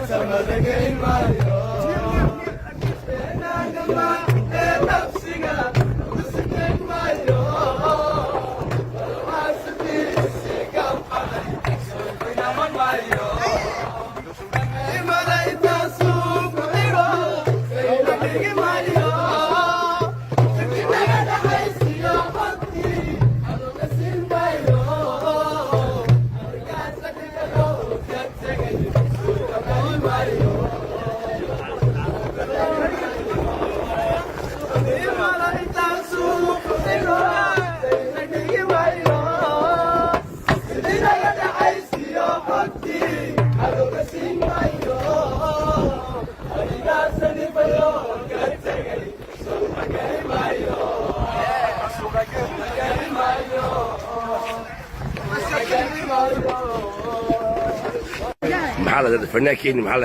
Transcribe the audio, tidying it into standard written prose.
Samada geyn maayo. Ee nafsiga kusigeyn maayo. Maayo. Imada intaasu ku dhigo, sayna dhigi maayo. Naga dhaxaysiyo xogtii, aduga siin maayo. Argaasa dhigayo, ka tegay, suuqa geli maayo. Imada intaasu ku dhigo, sayna dhigi maayo. Naga dhaxaysiyo xogtii, aduga siin maayo. Adigaasa dhibayo, ka tegay, suuqa geli maayo. Suuqa geli maayo. Suuqa geli maayo. Maxaa la fanaankeeni maxaa la